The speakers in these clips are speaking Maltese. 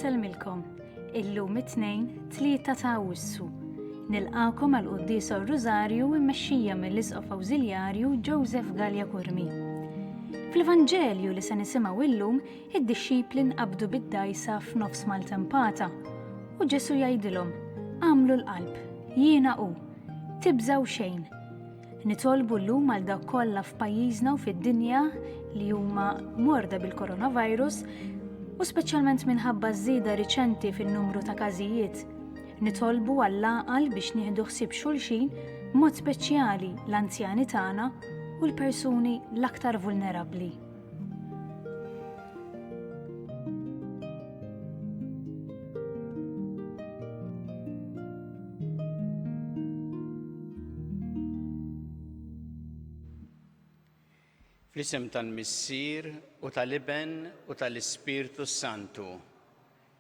Insellmilkom. Illum it-Tnejn, 3 ta' Awwissu. Nilqagħkom għal quddiesa u Rużarju mmexxija mill-Isqof Awżiljarju Joseph Galea Curmi. Fl-Evanġelju li se nisimgħu illum, id-dixxipli nqabdu bid-dgħajsa f'nofs maltempata u Ġesù jgħidilhom, Agħmlu l-qalb, jiena hu, tibżgħu xejn. Nitolbu llum għal dawk kollha f'pajjiżna u fid-dinja li huma morda bil-coronavirus u speċjalment minħabba żieda riċenti fin-numru ta' każijiet. Nitolbu għall-għaqal biex nieħdu ħsieb xulxin mod speċjali l-anzjani tagħna u l-persuni l-aktar vulnerabbli. Fl-isem tal-Missier u tal-Iben u tal-Ispirtu s-Santu,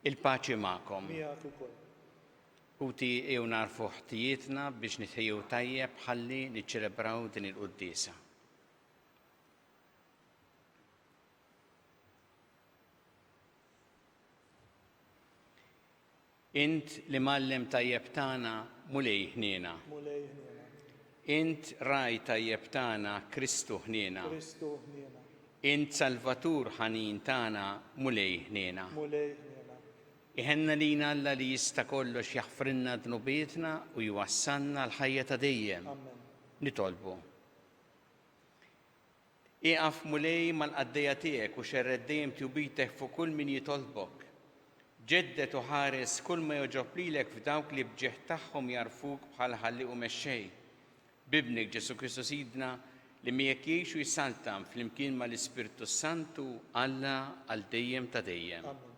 il-paċi magħkom. Miegħek ukoll. Ħuti ejjew nagħrfu ħtijietna biex nitħejjew tajjeb ħalli niċċelebraw din il-quddiesa. Int l-Imgħallem tajjeb tagħna, Mulej ħniena. Mulej ħniena. Int Ragħaj tajjeb tagħna, Kristu ħniena. Kristu ħniena. Int Salvatur ħanin tagħna, Mulej ħniena. Mulej ħniena. Iħenna lina Alla li jista' kollox jaħfrilna dnubietna u jwassalna l-ħajja ta' dejjem. Amen. Nitolbu. Ieqaf, Mulej, mal-qaddejja tiegħek u xerred dejjem tjubitek fuq kull min jitolbok. Ġedded u ħares kull ma jogħġob lilek f'dawk li b'ġieħ tagħhom jagħrfuk bħala Ħallieq u Mexxej. B'Ibnek Ġesù Kristu Sidna, li miegħek jgħix u jsaltan flimkien mal-Ispirtu s-Santu, Alla għal dejjem ta' dejjem. Amen.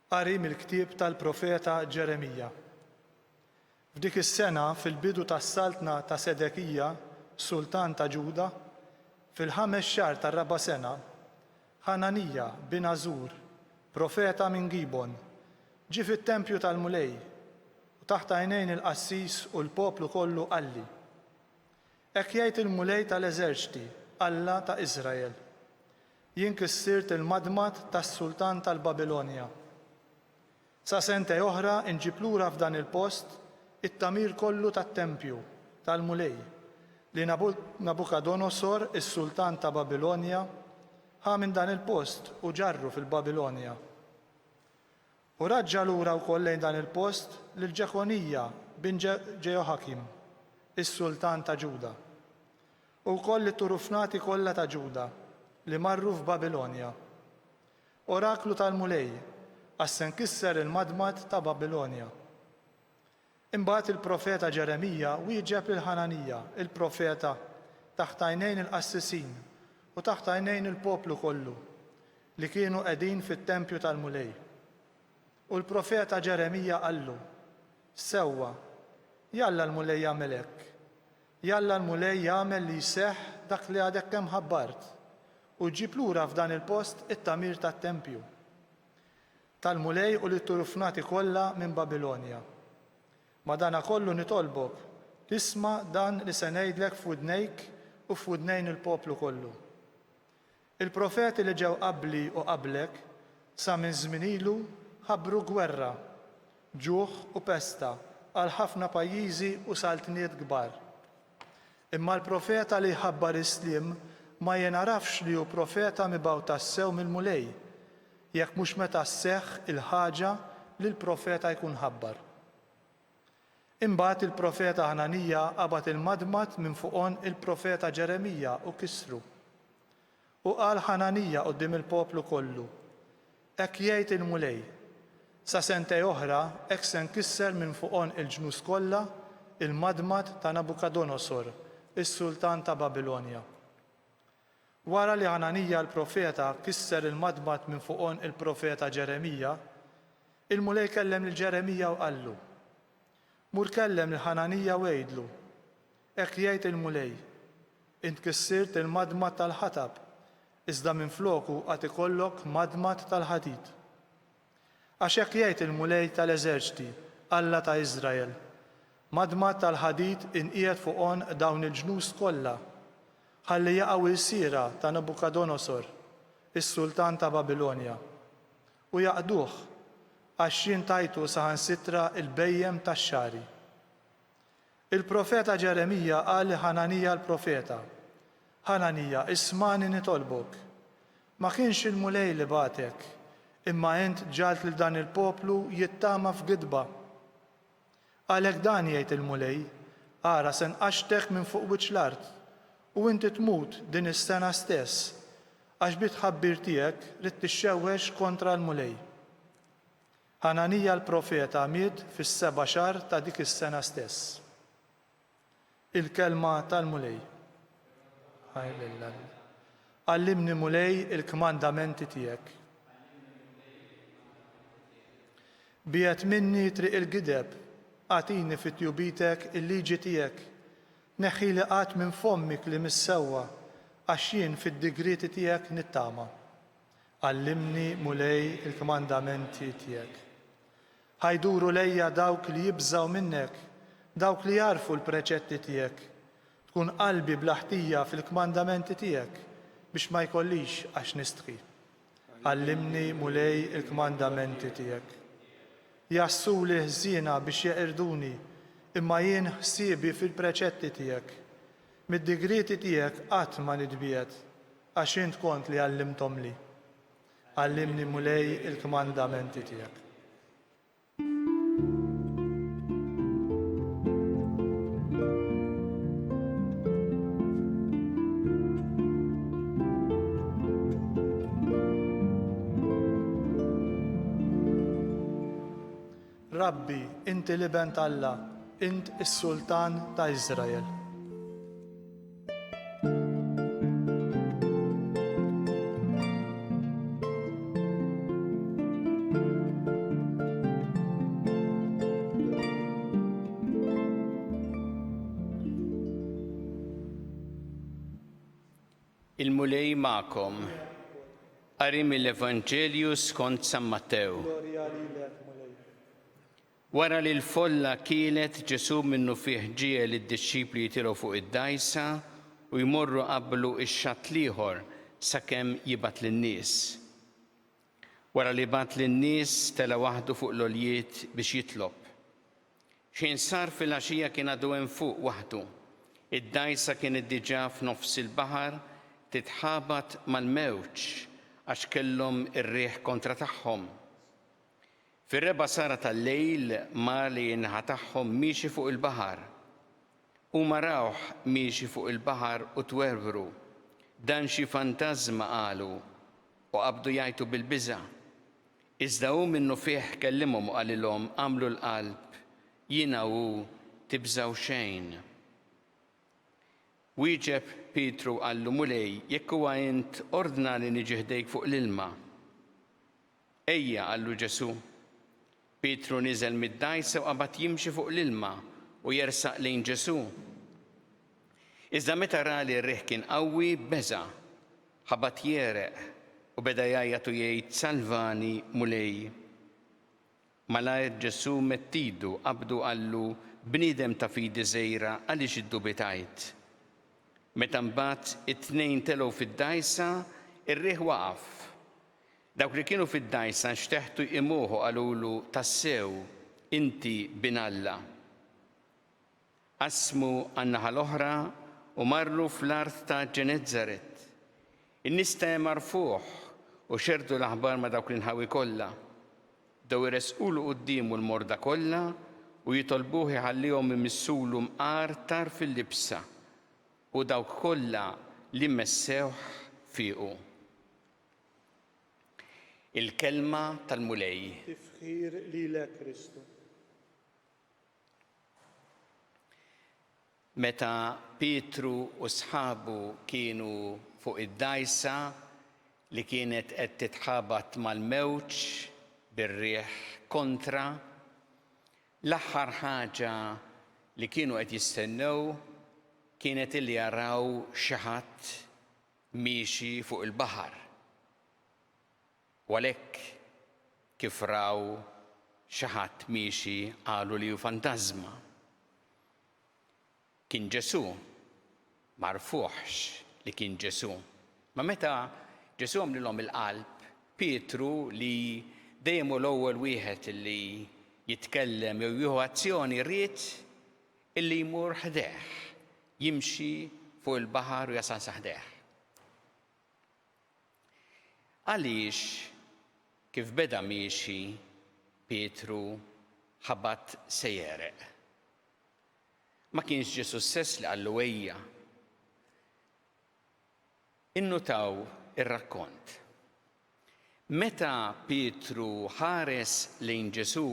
Qari mill-ktieb tal-profeta Ġeremija. F'dik is-sena, fil-bidu tas-saltna ta' Sedekija, sultan ta' Ġuda, fil-ħames xahar tar-raba' sena, Ħananija, bin Għażur, profeta minn Gibgħon, ġie fit-tempju tal-Mulej, u taħt għajnejn il-qassis u l-poplu kollu qalli, Hekk jgħid il-Mulej tal-eżerċti, Alla ta' Iżrael, Jien kissirt il-madmad tas-sultan tal-Babilonja. Sa sentej oħra nġib lura f'dan il-post it-tagħmir kollu tat-tempju tal-Mulej, li Nabukadonosor, is-sultan ta' Babilonja, ħa minn dan il-post u ġarru fil-Babilonja. U raġġa' lura wkoll lejn dan il-post lil Ġekonija bin Ġejoħakim, is-sultan ta' Ġuda, u wkoll lit-turufnati kollha ta' Ġuda li marru f'Babilonja. Oraklu tal-Mulej, għax se nkisser il-madmad ta' Babilonja. Imbagħad il-profeta Ġeremija wieġeb lil Ħananija, il-profeta, taħt għajnejn il-qassisin u taħt għajnejn il-poplu kollu li kienu qegħdin fit-tempju tal-Mulej. U l-profeta Ġeremija qallu, Sewwa, jalla l-Mulej jagħmel hekk! Jalla l-Mulej jagħmel li jseħħ dak li għadek kemm ħabbart, u jġib lura f'dan il-post it-tagħmir tat-tempju. Tal-Mulej u lit-turufnati kollha minn Babilonja. Madanakollu nitolbok, tisma' dan li se ngħidlek f'widnejk u f'widnejn il-poplu kollu. Il-profeti li ġew qabli u qablek, sa minn żmien ilu, ħabbru gwerra, ġuħ u pesta għal ħafna pajjiżi u saltniet kbar. Imma l-profeta li jħabbar is-sliem ma jingħarafx li hu profeta mibgħut tassew mill-Mulej, jekk mhux meta sseħħ il-ħaġa li l-profeta jkun ħabbar. Imbagħad il-profeta Ħananija qabad il-madmad minn fuq għonq il-profeta Ġeremija u kissru. U qal Ħananija quddiem il-poplu kollu, Hekk jgħid il-Mulej, Sa sentej oħra hekk se nkisser minn fuq għonq il-ġnus kollha il-madmad ta' Nabukadonosor, is-sultan ta' Babilonja. Wara li Ħananija l-profeta kisser il-madmad minn fuq għonq il-profeta Ġeremija, il-Mulej kellem lil Ġeremija u qallu, Mur kellem lil Ħananija u għidlu, 'Hekk jgħid il-Mulej, Int kissirt il-madmad tal-ħatab, iżda minfloku għad ikollok madmad tal-ħadid. Għax hekk jgħid il-Mulej tal-eżerċti, Alla ta' Iżrael, Madmad tal-ħadid inqiegħed fuq għonq dawn il-ġnus kollha, ħalli jaqgħu ilsiera ta' Nabukadonosor, is-sultan ta' Babilonja, u jaqduh, għax jien tajtu saħansitra l-bhejjem tax-xagħri. Il-profeta Ġeremija qal lil Ħananija l-profeta, Ħananija, ismagħni nitolbok. Ma kienx il-Mulej li bagħtek, imma int ġagħalt lil dan il-poplu jittama f'gidba. Għalhekk dan jgħid il-Mulej, Ara, se nqaxxtek minn fuq wiċċ l-art, u inti tmut din is-sena stess, għax bit-tħabbir tiegħek ridt tixxewwex kontra l-Mulej. Ħananija l-profeta miet fis-seba' xahar ta' dik is-sena stess. Il-Kelma tal-Mulej. Ħajr lil Alla. Għallimni Mulej il-kmandamenti tiegħek. Biegħed minni triq il-gideb, agħtini fi tjubitek il-liġi tiegħek. Tneħħili qatt minn fommi kliem is-sewwa, għax jien fid-digrieti tiegħek nittama. Għallimni, Mulej, il-kmandamenti tiegħek. Ħa jduru lejja dawk li jibżgħu minnek, dawk li jagħrfu l-preċetti tiegħek. Tkun qalbi bla ħtija fil-kmandamenti tiegħek, biex ma jkollix għax nistħi. Għallimni, Mulej, il-kmandamenti tiegħek. Jgħassuli l-ħżiena biex jeqirduni, imma jien ħsiebi fil-preċetti tiegħek. Mid-digrieti tiegħek qatt ma nitbiegħed, għax int kont li għallimthomli. Għallimni, Mulej, il-kmandamenti tiegħek. Rabbi, inti l-Iben t'Alla, int is-Sultan ta' Iżrael. Il-Mulej magħkom. Qari mill-Evanġelju skont San Mattew. Wara li l-folla kielet, Ġesù minnufih ġiegħel lid-dixxipli jitilgħu fuq id-dgħajsa u jmorru qablu x-xatt l-ieħor sakemm jibgħat lin-nies. Wara li bagħat lin-nies, tela' waħdu fuq l-għoljiet biex jitlob. X'ħin sar filgħaxija kien għadu hemm fuq waħdu. Id-dgħajsa kienet diġà f'nofs il-baħar titħabat mal-mewġ għax kellhom ir-riħ kontra tagħhom. Fir-rebgħa sara tal-lejl mar lejn in-naħa tagħhom miexi fuq il-baħar. Huma rawh miexi fuq il-baħar u twerwru. Dan xi fantażma, qalu, u qabdu jgħajtu bil-biża'. Iżda hu minnufih kellimhom u qalilhom, Agħmlu l-qalb, jiena hu, tibżgħu xejn. Wieġeb Pietru u qallu, Mulej, jekk huwa int, ordnali niġi ħdejk fuq l-ilma. Ejja, qallu Ġesù. Pietru niżel mid-dgħajsa u qabad jimxi fuq l-ilma u jersaq lejn Ġesù. Iżda meta ra li r-riħ kien qawwi, beża', ħabat jegħreq u beda jgħajjat u jgħid, Salvani, Mulej! Malajr Ġesù medd idu, qabdu u qallu, Bniedem ta' fidi żgħira, għaliex iddubitajt? Meta mbagħad it-tnejn telgħu fid-dgħajsa, ir-riħ waqaf. Dawk li kienu fid-dgħajsa nxteħtu jqimuh u qalulu, Tassew, inti Bin Alla. Qasmu għan-naħa l-oħra u marru fl-art ta' Ġenezzaret. In-nies ta' hemm għarfuh u xerrdu l-aħbar ma' dawk l-inħawi kollha. Bdew iressqulu quddiemu l-morda kollha u jitolbuh iħallihom imissulu mqar tarf il-libsa, u dawk kollha li messewh fiequ. Il-Kelma tal-Mulej. Tifħir lilek Kristu. Meta Pietru u sħabu kienu fuq id-dgħajsa li kienet qed titħabat mal-mewġ bir-riħ kontra, l-aħħar ħaġa li kienu qed jistennew kienet illi jaraw xi ħadd miexi fuq il-baħar. U għalhekk kif raw xi ħadd miexi qalu li hu fantażma. Kien Ġesù. M'għarfuhx li kien Ġesù. Ma meta Ġesù għamlilhom il-qalb, Pietru li dejjem hu l-ewwel wieħed li jitkellem jew jieħu azzjoni ried illi jmur ħdejh, jimxi fuq il-baħar u jasal sa ħdejh. Għaliex kif beda miexi Pietru ħabat se jegħreq? Ma kienx Ġesù stess li qallu ejja. Innutaw ir-rakkont. Meta Pietru ħares lejn Ġesù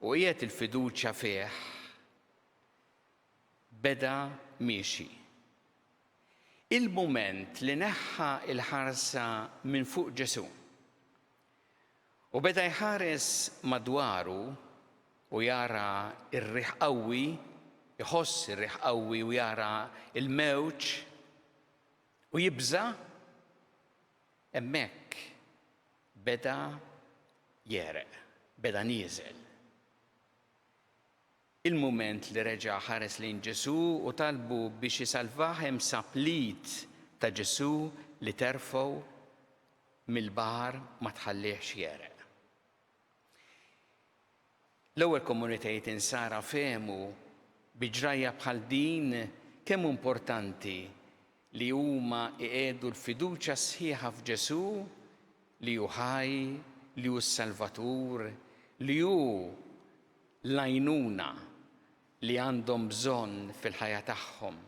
u qiegħed il-fiduċja fih, beda miexi. Il-mument li neħħa l-ħarsa minn fuq Ġesù u beda jħares madwaru u jara r-riħ qawwi, iħoss ir-riħ qawwi u jara l-mewġ u jibża', hemmhekk beda jegħreq, beda nieżel. Il-mument li reġa' ħares lejn Ġesù u talbu biex isalvah hemm sab l-id ta' Ġesù li terfgħu mill-baħar ma tħallihx jegħreq. L-ewwel komunitajiet insara fehmu bi ġrajja bħal din kemm hu importanti li huma jqiegħdu l-fiduċja sħiħa f'Ġesù li hu ħaj, li hu s-Salvatur, li hu l-għajnuna li għandhom bżonn fil-ħajja tagħhom.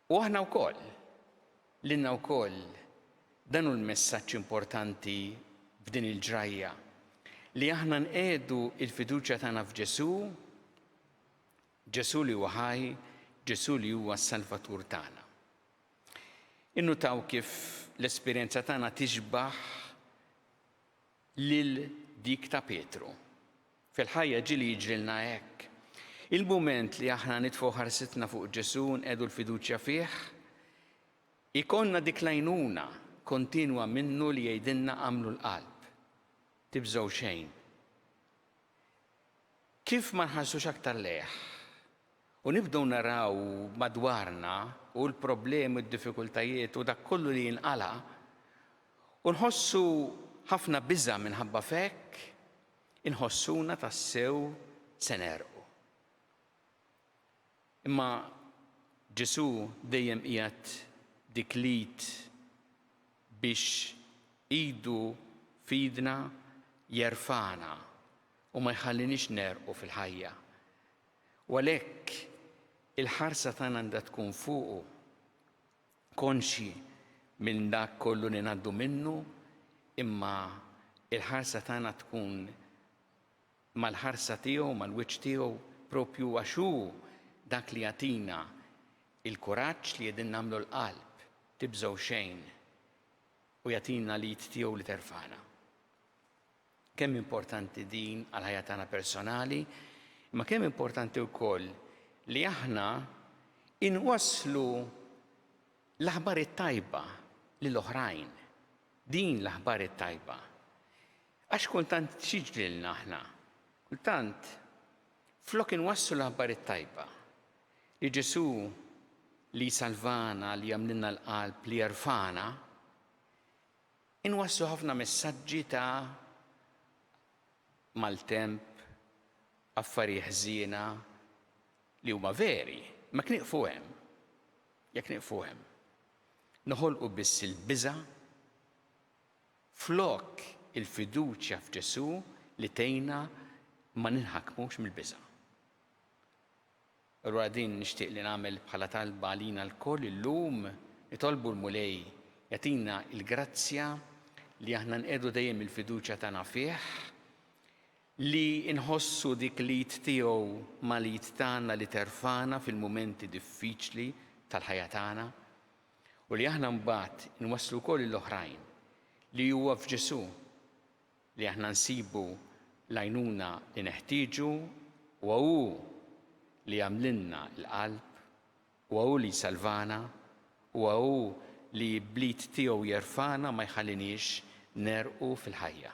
U aħna wkoll, lilna wkoll dan hu l-messaġġ importanti f'din il-ġrajja, li aħna nqiegħdu l-fiduċja tagħna f'Ġesù, Ġesù li huwa ħaj, Ġesù li huwa s-Salvatur tagħna. Innutaw kif l-esperjenza tagħna tixbah lil dik ta' Pietru. Fil-ħajja ġieli jiġrilna hekk. Il-mument li aħna nitfgħu ħarsitna fuq Ġesù nqiegħdu l-fiduċja fih, ikollna dik l-għajnuna kontinwa minnu li jgħidilna agħmlu l-qalb. Tibżgħu xejn. Kif ma nħarsux aktar lejh u nibdew naraw madwarna u l-problemi u d-diffikultajiet u dak kollu li jinqala' u nħossu ħafna biża' minħabba f'hekk, inħossuna tassew se negħrqu. Imma Ġesù dejjem qiegħed dik l-id biex idu f'idna jerfagħna u ma jħalliniex negħrqu fil-ħajja. U għalhekk il-ħarsa tagħna għandha tkun fuqu, konxji minn dak kollu li ngħaddu minnu, imma il-ħarsa tagħna tkun mal-ħarsa tiegħu, mal-wiċċ tiegħu, propju għax hu dak li jagħtina il-kuraġġ li qegħdin nagħmlu l-qalb, tibżgħu xejn, u jagħtina l-id tiegħu li terfagħna. Kemm importanti din għall-ħajja tagħna personali, imma kemm importanti wkoll li aħna inwasslu l-aħbar it-tajba lil oħrajn. Din l-aħbar it-tajba. Għax kultant x'jiġrilna aħna? Kultant flok inwasslu l-aħbar it-tajba li Ġesù li jsalvana, li jagħmlilna l-qalb, li jerfagħna, Inwasslu ħafna messaġġi ta' maltemp, affarijiet ħżiena li huma veri, imma jekk nieqfu hemm, jekk nieqfu hemm, noħolqu biss il-biża' flok il-fiduċja f'Ġesù li tgħinna ma ninħakmux mill-biża'. Allura din nixtieq li nagħmel bħala talba għalina lkoll illum, nitolbu l-Mulej jagħtina l-grazzja li aħna nqiegħdu dejjem il-fiduċja tagħna fih, li nħossu dik l-id tiegħu mal-id tagħna li terfagħna fil-mumenti diffiċli tal-ħajja tagħna, u li aħna mbagħad nwasslu wkoll lill-oħrajn li huwa f'Ġesù li aħna nsibu l-għajnuna li neħtieġu, huwa hu li jagħmlilna l-qalb, huwa hu li jsalvana, huwa hu li bl-id tiegħu jerfagħna ma jħalliniex negħrqu fil-ħajja.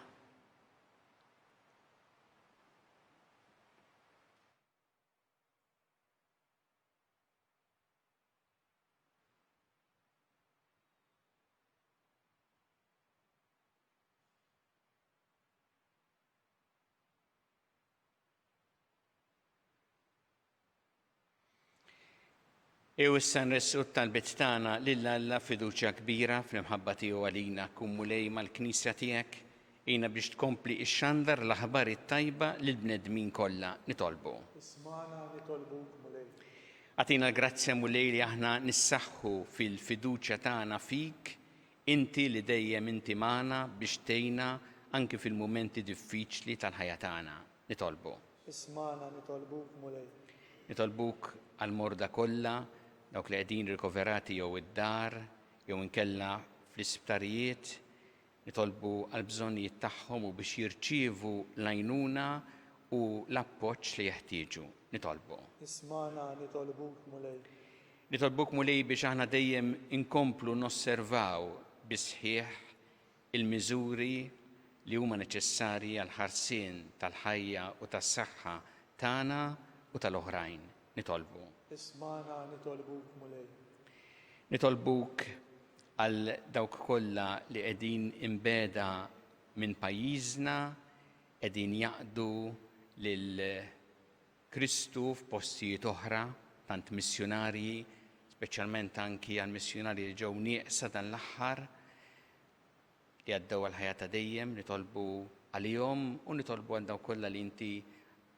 Ejjew issa nressqu t-talbiet tagħna lil Alla b'fiduċja kbira fl-imħabba tiegħu għalina. Kun Mulej mal-Knisja tiegħek, għinha biex tkompli ixxandar l-aħbar it-tajba lill-bnedmin kollha. Nitolbu. Ismagħna nitolbuk, Mulej. Agħtina l-grazzja, Mulej, li aħna nissaħħu fil-fiduċja tagħna fik, inti li dejjem inti magħna biex tgħinna anki fil-mumenti diffiċli tal-ħajja tagħna. Nitolbu. Ismagħna nitolbuk, Mulej. Nitolbuk għall-morda kollha, dawk li qegħdin rikoverati jew id-dar, jew inkella fl-isptarijiet, nitolbu għall-bżonnijiet tagħhom u biex jirċievu l-għajnuna u l-appoġġ li jeħtieġu. Nitolbu. Ismagħna nitolbuk, Mulej. Nitolbuk, Mulej, biex aħna dejjem inkomplu nosservaw bis-sħiħ il-miżuri li huma neċessarji għall-ħarsien tal-ħajja u tas-saħħa tagħna u tal-oħrajn. Nitolbu. Ismagħna nitolbuk, Mulej. Nitolbuk għal dawk kollha li qegħdin imbiegħda minn pajjiżna, qegħdin jaqdu lil Kristu f'postijiet oħra, tant missjunarji, speċjalment anki għall-missjunarji li ġew nieqsa dan l-aħħar, li għaddew għall-ħajja ta' dejjem, nitolbu għalihom u nitolbu għal dawk kollha li inti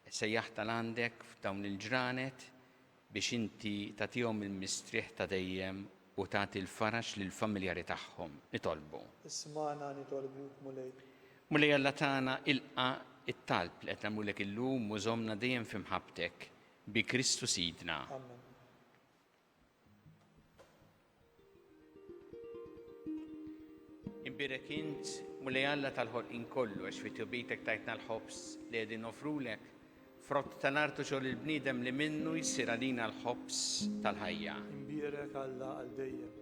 sejjaħt għal għandek f'dawn il-ġranet biex inti tagħtihom il-mistrieħ ta' dejjem u tagħti l-faraġ lill-familjari tagħhom. Nitolbu. Ismagħna nitolbuk, Mulej. Mulej Alla tagħna, ilqa' t-talb li qed nagħmlulek illum u żommna dejjem fi mħabbtek, bi Kristu Sidna. Amen. Imbierek int, Mulej Alla tal-ħolqien kollu, għax fi tjubitek tajtna l-ħobż li qegħdin noffrulek, frott tal-art u xogħol il-bniedem li minnu jsir għalina l-ħobż tal-ħajja. Imbierek Alla għal dejjem.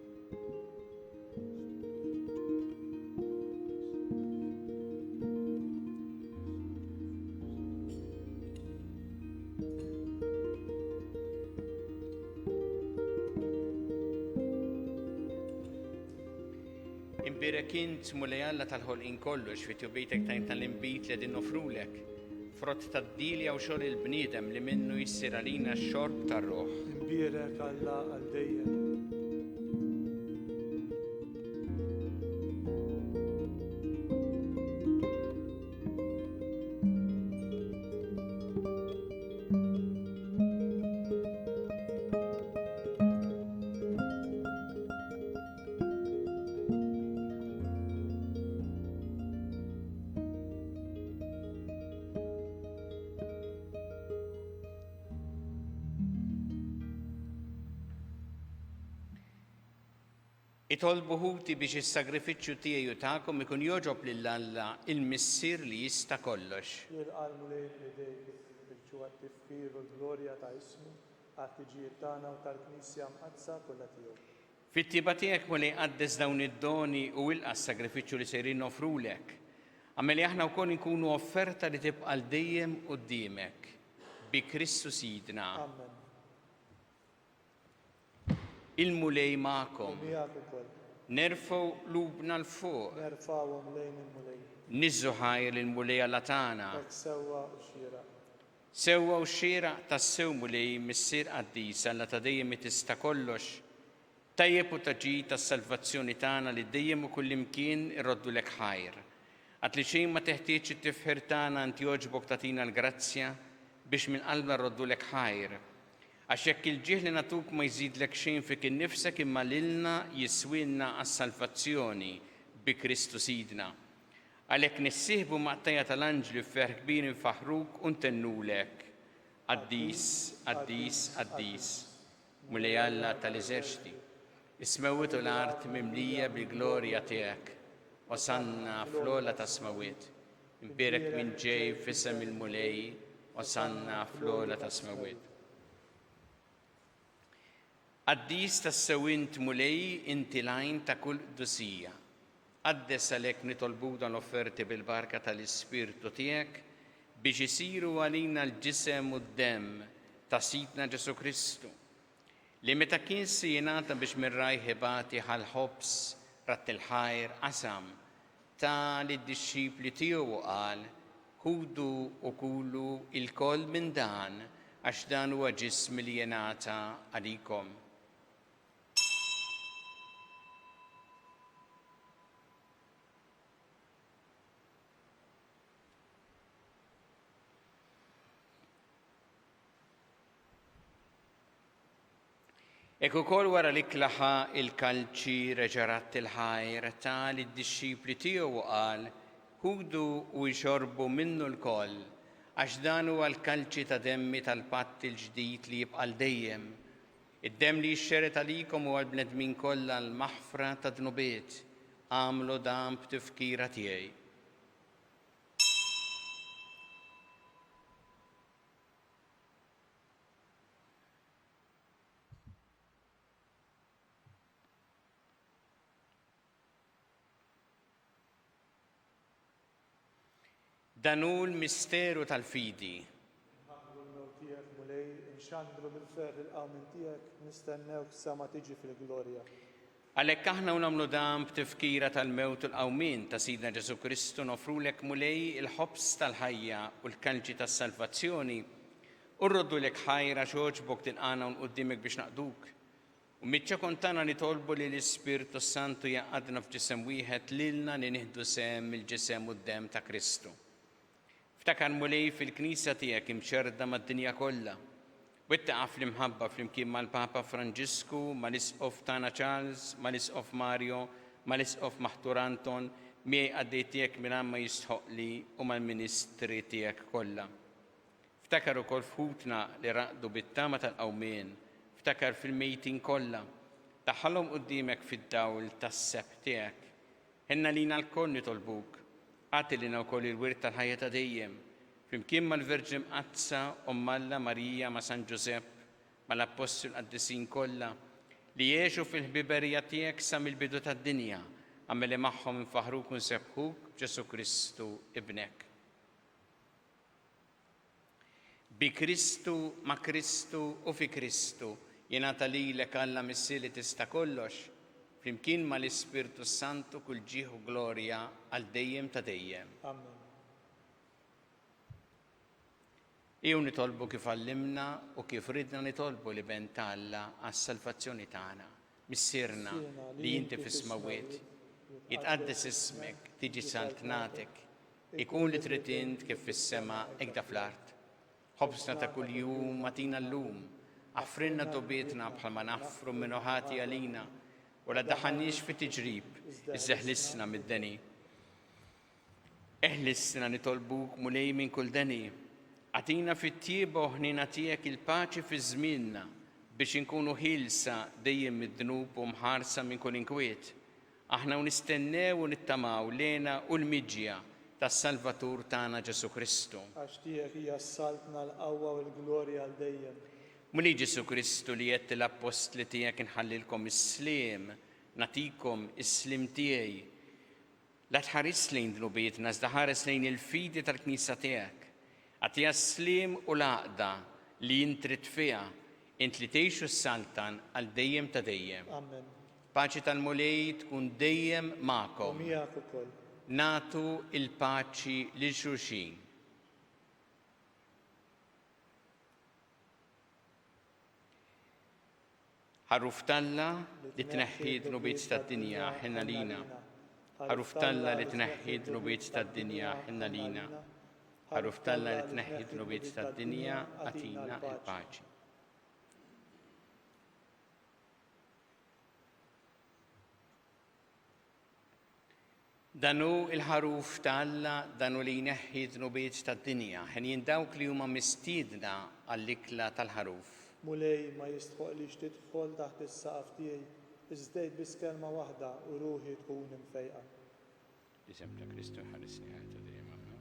Imbierek int, Mulej Alla tal-ħolqien kollu, għax fi tjubitek tajtna l-inbid li qegħdin noffrulek, frott tad-dielja u xogħol il-bniedem li minnu jsir għalina x-xorb tar-ruħ. Imbierek Alla għal dejjem. Itolbu ħuti biex is-sagrifiċċju tiegħi u tagħkom ikun jogħġob lil Alla il-Missier li jista' kollox. Jilqa' l-Mulej minn idejk is-sagrifiċċju għat-tifħir u l-glorja ta' ismu, għall-ħtiġijiet tagħna u tal-Knisja Mqaddsa kollha tiegħu. Fit-tjieba tiegħek, Mulej, qaddes dawn id-doni u ilqa' s-sagrifiċċju li sejrin noffrulek. Agħmel li aħna wkoll inkunu offerta li tibqa' għal dejjem quddiemek. Bi Kristu Sidna. Amen. Il-Mulej magħkom. U miegħek ukoll. Nerfgħu qlubna 'l fuq. Nerfgħuhom lejn il-Mulej. Niżżu ħajr lill-Mulej Alla tagħna. Hekk sewwa u xieraq. Sewwa u xieraq tassew Mulej, Missier qaddis, Alla ta' dejjem li tista' kollox, tajjeb u ta' ġid għas-salvazzjoni tagħna li dejjem u kullimkien irroddulek ħajr. Għad li xejn ma teħtieġ it-tifħir tagħna int jogħġbok tagħtina l-grazzja biex minn qalbna rroddulek ħajr. Għax jekk il-ġieħ li nagħtuk ma jżidlek xejn fik innifsek imma lilna jiswielna għas-salvazzjoni bi Kristu Sidna. Għalhekk nissieħbu ma' qtajja tal-anġli f'ferħ kbir infaħħruk u ntennulek, Qaddis, qaddis, qaddis, Mulej Alla tal-eżerċti, is-smewwiet u l-art mimlija bil-glorja tiegħek. Osanna fl-ogħla tas-smewwiet. Imbierek min ġej f'isem il-Mulej, Osanna fl-ogħla tas-smewwiet. Qaddis tassew int, Mulej, inti l-għajn ta' kull qdusija. Qaddes għalhekk nitolbuk dawn l-offerti bil-barka tal-Ispirtu tiegħek biex isiru għalina l-ġisem u d-demm ta' Sidna Ġesù Kristu, li meta kien se jingħata biex minn rajh ibati ħa l-ħobż, radd il-ħajr, qasam, ta lid-dixxipli tiegħu u qal, Ħudu u kulu ilkoll minn dan, għax dan huwa ġismi li jingħata għalikom. Hekk ukoll wara l-ikla ħa l-kalċi, reġa' radd il-ħajr, ta lid-dixxipli tiegħu u qal, Ħudu u ixorbu minnu lkoll, għax dan huwa l-kalċi ta' demmi tal-patt il-ġdid li jibqa' għal dejjem. Id-demm li jixxered għalikom u għall-bnedmin kollha għall-maħfra tad-dnubiet. Agħmlu dan b'tifkira tiegħi. Dan hu l-misteru tal-fidi. Inħabbru l-mewt tiegħek, Mulej, inxandru bil-ferħ il-qawmien tiegħek, nistennewk sa ma tiġi fil-glorja. Għalhekk aħna u nagħmlu dan b'tifkira tal-mewt u l-qawmien ta' Sidna Ġesù Kristu noffrulek Mulej il-ħobż tal-ħajja u l-kalċi tas-salvazzjoni u rroddulek ħajr għax għoġbok tilqagħna hawn quddiemek biex naqduk. U miċ-ċokon tagħna nitolbu li l-Ispirtu s-Santu jgħaqqadna f'ġisem wieħed lilna li nieħdu sehem mill-ġisem u d-demm ta' Kristu. Ftakar Mulej fil-Knisja tiegħek imxerrda mad-dinja kollha. Wettaqha fl-imħabba flimkien mal-Papa Franġisku, mal-Isqof tagħna Charles, mal-Isqof Mario, mal-Isqof Maħtur Anton, miegħi qaddej tiegħek mingħajr ma jistħoqqli u mal-ministri tiegħek kollha. Ftakar ukoll f'ħutna li raqdu bit-tama tal-qawmien, ftakar fil-mejtin kollha, daħħalhom quddiemek fid-dawl tas-sebħ tiegħek. Ħenn għalina lkoll nitolbuk, agħti lilna wkoll il-wirt tal-ħajja ta' dejjem, flimkien mal-Verġni Mqaddsa, Omm Alla, Marija, ma' San Ġużepp, mal-Appostli u l-qaddisin kollha, li għexu fil-ħbiberija tiegħek sa mill-bidu tad-dinja, agħmel li magħhom infaħħruk u nsebbħuk b'Ġesù Kristu, Ibnek. Bi Kristu, ma' Kristu u fi Kristu, jingħata lilek Alla Missier li tista' kollox, flimkien ma' l-Ispirtu s-Santu kull ġieħ u glorja għal dejjem ta' dejjem. Amen. Ejjew nitolbu kif għallimna u kif ridna nitolbu l-Iben ta' Alla għas-salvazzjoni tagħna. Missierna li inti fis-smewwiet, jitqaddes ismek, tiġi saltnatek, Ikun li trid int kif fis-sema hekk da fl-art. Ħobżna ta' kuljum agħtina llum. Aħfrilna dnubietna bħalma naħfru min hu ħati għalina, u la ddaħħalniex fi tiġrib, iżda eħlisna mid-deni. Eħlisna nitolbuk, Mulej, minn kull deni. Agħtina fit-tjieba u ħniena tiegħek il-paċi fi żmienna, biex inkunu ħielsa dejjem mid-dnub u mħarsa minn kull inkwiet. Aħna u nistennew u nittamaw l-hena u l-miġja tas-Salvatur tagħna Ġesù Kristu. Għax tiegħek hija s-saltna, l-qawwa u l-glorja għal dejjem. Mulej Ġesù Kristu li għedt lill-appostli tiegħek inħallilkom is-sliem, nagħtikom is-sliem tiegħi. La tħarisx lejn dnubietna iżda ħares lejn il-fidi tal-Knisja tiegħek. Agħtiha s-sliem u l-għaqda li int trid fiha, int li tgħix u ssaltan għal dejjem ta' dejjem. Amen. Paċi tal-Mulej tkun dejjem magħkom. U miegħek ukoll. Nagħtu l-paċi lil xulxin. Ħaruf t'Alla li tneħħi d-dnubiet tad-dinja, ħenn għalina. Ħaruf t'Alla li tneħħi d-dnubiet tad-dinja, ħenn għalina. Ħaruf t'Alla li tneħħi d-dnubiet tad-dinja, agħtina l-paċi. Dan hu l-Ħaruf ta' Alla, dan hu li jneħħi d-dnubiet tad-dinja. Henjin dawk li huma mistiedna għall-ikla tal-Ħaruf. Mulej, ma jistħoqlix tidħol taħt is-saqaf tiegħi, iżda għid biss kelma waħda u ruħi tkun imfejqa. L-isem ta' Kristu jħarisni għal ta' dejjem. Amen.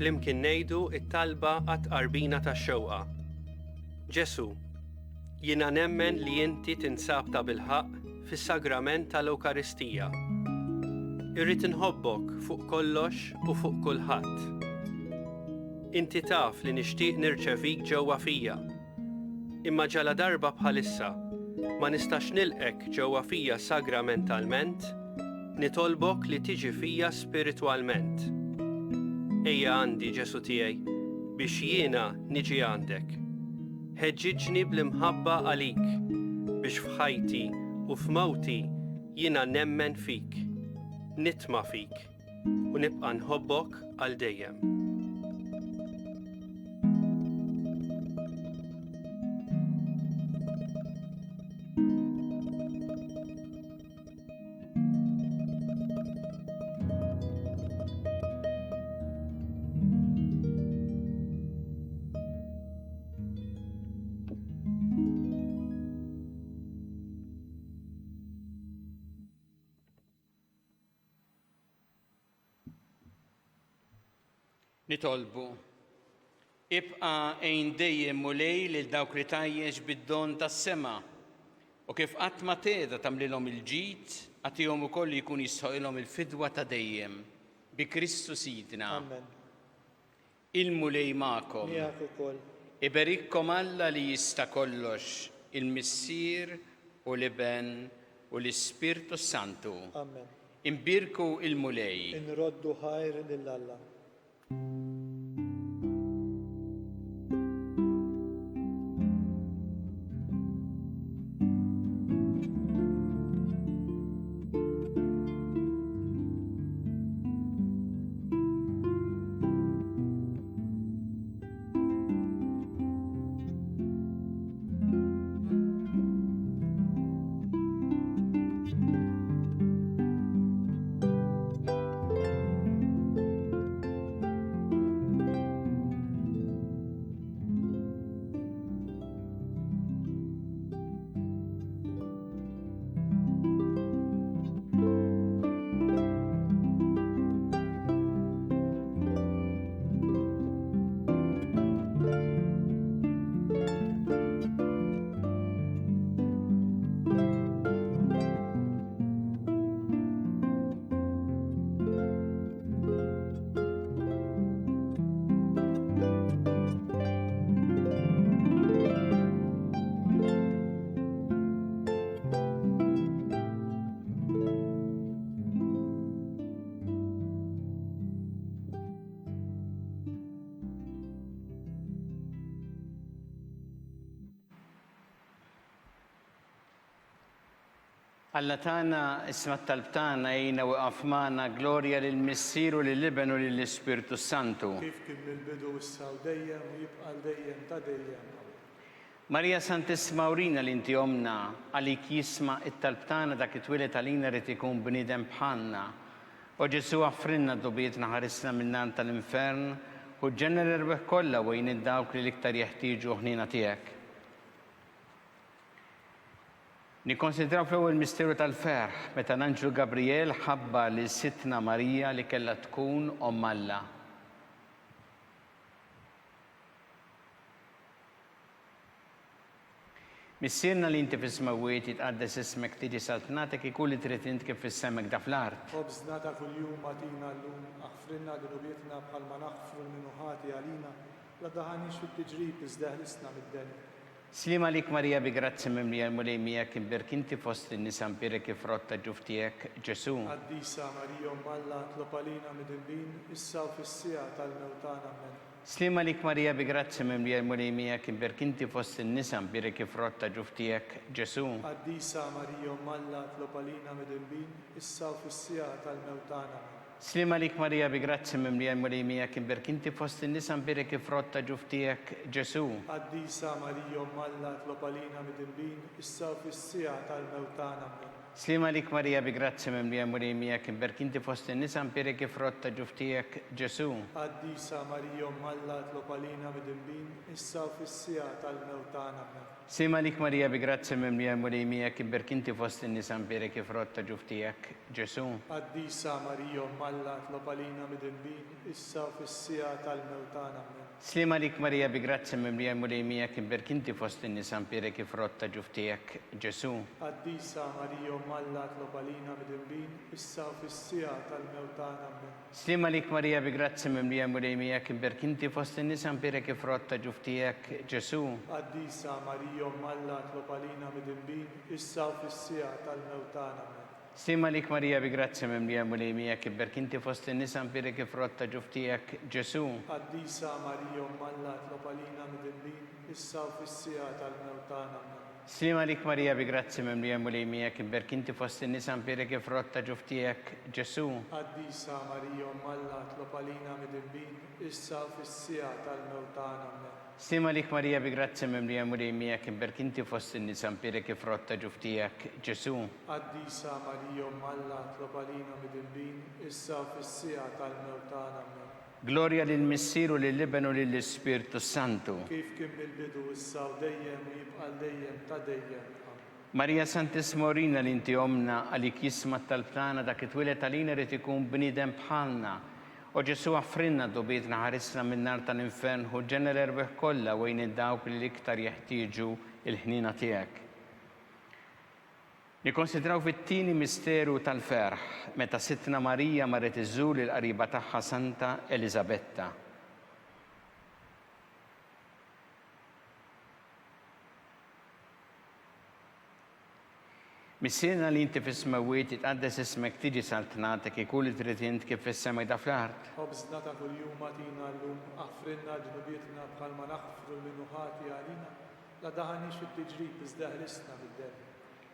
Flimkien ngħidu t-talba għat-tqarbina tax-xewqa. Ġesù, jiena nemmen li inti tinsab tabilħaqq fis-sagrament tal-Ewkaristija. Irrid inħobbok fuq kollox u fuq kulħadd. Inti taf li nixtieq nirċevik ġewwa fija. Imma ġaladarba bħalissa ma nistax nilqgħek ġewwa fija sagramentalment, nitolbok li tiġi fija spiritwalment. Ejja għandi, Ġesù tiegħi, biex jiena niġi għandek. Ħeġġiġni bl-imħabba għalik, biex f'ħajti u f'mewti jiena nemmen fik, nitma' fik, u nibqa' nħobbok għal dejjem. Nitolbu. Ibqa' għin dejjem Mulej lil dawk li tgħajjex bid-don tas-sema, u kif qatt ma tqiegħda tagħmlilhom il-ġid, agħtihom ukoll li jkun jistħoqilhom il-fidwa ta' dejjem. Bi Kristu Sidna. Amen. Il-Mulej magħkom. Miegħek ukoll. Iberikkom Alla li jista' kollox, il-Missier u l-Iben u l-Ispirtu s-Santu. Amen. Imbierku il-Mulej. Inroddu ħajr lil Alla. Alla tagħna, isma' t-talb tagħna, għinna u iqaf magħna, glorja lill-Missier u lill-Iben u lill-Ispirtu s-Santu. Kif kien mill-bidu issa u dejjem u jibqa' għal dejjem ta' dejjem. Amen. Marija Santissima urina li inti Ommna, għalik jisma' it-talb tagħna dak li twieled għalina ried ikun bniedem bħalna. O Ġesù aħfrilna dnubietna ħarisna min-nar tal-infern, ħu ġenna l-erwieħ kollha u għin 'il dawk li l-iktar jeħtieġu ħniena tiegħek. Nikkonsidraw fl-ewwel misteru tal-ferħ meta l-anġlu Gabrijel ħabbar lil Sidtna Marija li kellha tkun Omm Alla. Missierna li inti fis-smewwiet, jitqaddes ismek, tiġi saltnatek, ikun li trid int kif fis-sema hekk da fl-art. Ħobżna ta' kuljum agħtina llum, aħfrilna dnubietna bħalma naħfru 'l min hu ħati għalina, la ddaħħalniex fit-tiġrib iżda eħlisna mid-deni. Sliem għalik Marija bi grazzja mimlija l-Mulej miegħek imbierk inti fost in-nisa mbierek il-frott ta' ġuf tiegħek, Ġesù. Qaddisa Marija Omm Alla tlob għalina midinbin, issa u fis-siegħa tal-mewt tagħna. Ammen. Sliem għalik Marija bi grazzja mimlija l-Mulej miegħek imbierk inti fost in-nisa mbierek il-frott ta' ġuf tiegħek, Ġesù. Qaddisa Marija Omm Alla tlob għalina midinbin, issa u fis-siegħa tal-mewt tagħna. Ammen. Sliem għalik Marija bi grazzja mimlija l-Mulej miegħek imbierk inti fost in-nisa mbierek il-frott ta' ġuf tiegħek, Ġesù. Qaddisa Marija Omm Alla tlob għalina midinbin, issa u fis-siegħa tal-mewt tagħna. Ammen. Sliem għalik Marija bi grazzja mimlija Mulej miegħek imberk inti fost in-nisa mbierek il-frott ta' ġuf tiegħek Ġesù. Qaddisa Marija Omm Alla itlob għalina midinbin issa u fis-siegħa tal-mewt tagħna. Ammen. Sliem għalik Marija bi grazzja mimlija Mulej miegħek imberk inti fost in-nisa mbierek il-frott ta' ġuf tiegħek Ġesù. Qaddisa Marija Omm Alla itlob għalina midinbin issa u fis-siegħa tal-mewt tagħna. Ammen. Sliem għalik Marija bi grazzja mimlija l-Mulej miegħek imbierk inti fost in-nisa mbierek il-frott ta' ġuf tiegħek Ġesù. Qaddisa Marija Omm Alla tlob għalina midinbin issa u fis-siegħa tal-mewt tagħna Ammen. Sliem għalik Marija bi grazzja mimlija l-Mulej miegħek imbierk inti fost in-nisa mbierek il-frott ta' ġuf tiegħek Ġesù. Qaddisa Marija Omm Alla tlob għalina midinbin issa u fis-siegħa tal-mewt tagħna Ammen. Sliem għalik Marija bi grazzja mimlija l-Mulej miegħek iberk inti fost in-nisa mbierek il-frott ta' ġuf tiegħek Ġesù. Qaddisa Marija Omm Alla itlob għalina midinbin issa u fis-siegħa tal-mewt tagħna Ammen. Sliem għalik Marija bi grazzja mimlija l-Mulej miegħek iberk inti fost in-nisa mbierek il-frott ta' ġuf tiegħek Ġesù. Qaddisa Marija Omm Alla itlob għalina midinbin issa u fis-siegħa tal-mewt tagħna Ammen. Sliem għalik Marija bi grazzja mimlija l-Mulej miegħek imberk inti fost in-nisa mbierek il-frott ta' ġuf tiegħek Ġesù. Qaddisa Marija Omm Alla tlob għalina midinbin issa u fis-siegħa tal-mewt tagħna Ammen. Glorja lill-Missier u lill-Iben u lill-Ispirtu s-Santu. Kif kien mill-bidu issa u dejjem u jibqa' għal dejjem ta' dejjem. Ammen. Marija Santissima urina li inti Ommna, għalik jisma' t-talb tagħna dak li twieled għalina jrid ikun bniedem bħalna. O Ġesù aħfrilna dnubietna ħarisna min-nar tal-infern ħu l-ġenna l-erwieħ kollha u għin lil dawk li l-iktar jeħtieġu l-ħniena tiegħek. Nikkonsidraw fit-tieni misteru tal-ferħ meta Sidtna Marija marret iżżur lill-qariba tagħha Santa Eliżabetta. Missierna li inti fis-smewwiet, jitqaddes ismek, tiġi saltnatek, ikun li trid int kif fis-sema jda fl-art. Ħobżna ta' kuljum agħtina llum, aħfrilna dnubietna bħalma naħfru 'l min hu ħati għalina, la daħalniex fit-tiġrib iżda eħlisna mid-dell.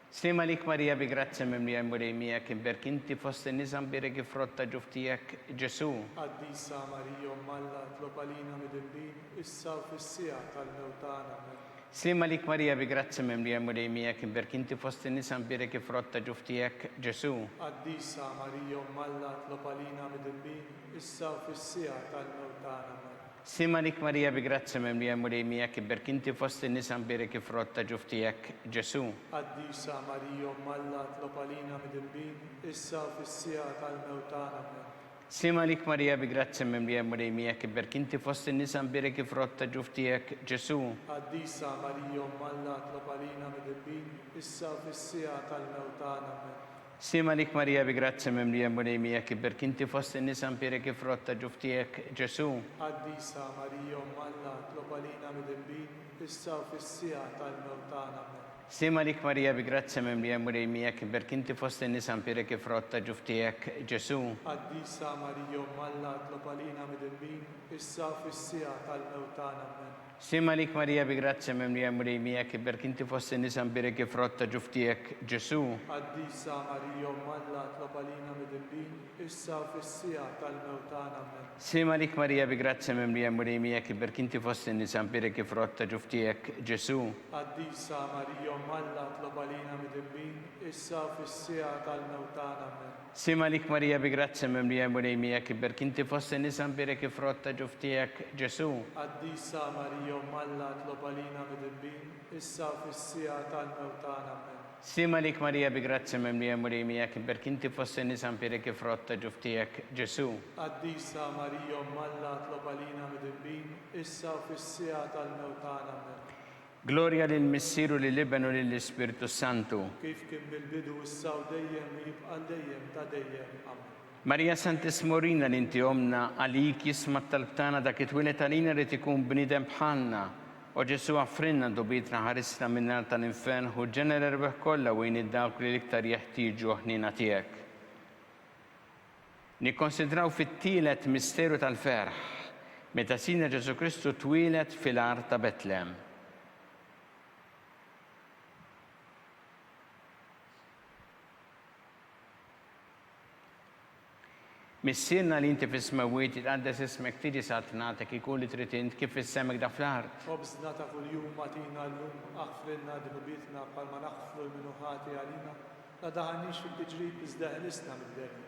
Sliem għalik Marija bi grazzja mimlija l-Mulej miegħek imberk inti fost in-nisa mbierek il-frott ta' ġuf tiegħek Ġesù. Qaddisa Marija Omm Alla itlob għalina midinbin, issa u fis-siegħa tal-mewt tagħna. Ammen. Sliem għalik Marija bi grazzja mimlija l-Mulej miegħek imberk inti fost in-nisa mbierek il-frott ta' ġuf tiegħek Ġesù. Qaddisa Marija Omm Alla itlob għalina midinbin, issa u fis-siegħa tal-mewt tagħna. Ammen. Sliem għalik Marija bi grazzja mimlija l-Mulej miegħek imberk inti fost in-nisa mbierek il-frott ta' ġuf tiegħek Ġesù. Qaddisa Marija Omm Alla itlob għalina midinbin, issa u fis-siegħa tal-mewt tagħna. Ammen. Sliem għalik Marija bi grazzja mimlija l-Mulej miegħek imberk inti fost in-nisa mbierek il-frott ta' ġuf tiegħek Ġesù. Qaddisa Marija Omm Alla tlob għalina midinbin, issa u fis-siegħa tal-mewt tagħna. Ammen. Sliem għalik Marija bi grazzja mimlija l-Mulej miegħek imberk inti fost in-nisa mbierek il-frott ta' ġuf tiegħek Ġesù. Qaddisa Marija Omm Alla tlob għalina midinbin, issa u fis-siegħa tal-mewt tagħna. Ammen. Sliem għalik Marija bi grazzja mimlija l-Mulej miegħek imberk inti fost in-nisa mbierek il-frott ta' ġuf tiegħek Ġesù. Qaddisa Marija Omm Alla itlob għalina midinbin, issa u fis-siegħa tal-mewt tagħna. Ammen. Sliem għalik Marija bi grazzja mimlija l-Mulej miegħek imberk inti fost in-nisa mbierek il-frott ta' ġuf tiegħek Ġesù. Qaddisa Marija Omm Alla itlob għalina midinbin, issa u fis-siegħa tal-mewt tagħna. Ammen. Sliem għalik Marija bi grazzja mimlija l-Mulej miegħek imberk inti fost in-nisa mbierek il-frott ta' ġuf tiegħek Ġesù. Qaddisa Marija Omm Alla tlob għalina midinbin, issa u fis-siegħa tal-mewt tagħna. Ammen. Sliem għalik Marija bi grazzja mimlija l-Mulej miegħek imberk inti fost in-nisa mbierek il-frott ta' ġuf tiegħek Ġesù. Qaddisa Marija Omm Alla tlob għalina midinbin, issa u fis-siegħa tal-mewt tagħna. Ammen. Sliem għalik Marija bi grazzja mimlija l-Mulej miegħek imberk inti fost in-nisa mbierek il-frott ta' ġuf tiegħek Ġesù. Qaddisa Marija Omm Alla tlob għalina midinbin, issa u fis-siegħa tal-mewt tagħna. Ammen. Glorja lill-Missier u lill-Iben u lill-Ispirtu s-Santu. Kif kien mill-bidu issa u dejjem u jibqa' għal dejjem ta' dejjem. Ammen. Marija Santissima urina li inti Ommna, għalik jisma' t-talb tagħna dak li twieled għalina ried ikun bniedem bħalna. O Ġesù aħfrilna dnubietna ħarisna min-nar tal-infern ħu l-ġenna l-erwieħ kollha u għin lil dawk li l-iktar jeħtieġu ħniena tiegħek. Nikkonsidraw fit-tielet misteru tal-ferħ, meta Sidna Ġesù Kristu twieled fil-għar ta' Betlem. Missierna li inti fis-smewwiet, jitqaddes ismek, tiġi saltnatek, ikun li trid int, kif fis-sema hekk fl-art. Ħobżna ta' kuljum agħtina llum, aħfrilna dnubietna bħalma naħfru 'l min hu ħati għalina, La daħalniex fit-tiġrib iżda ħlisna mid-deni.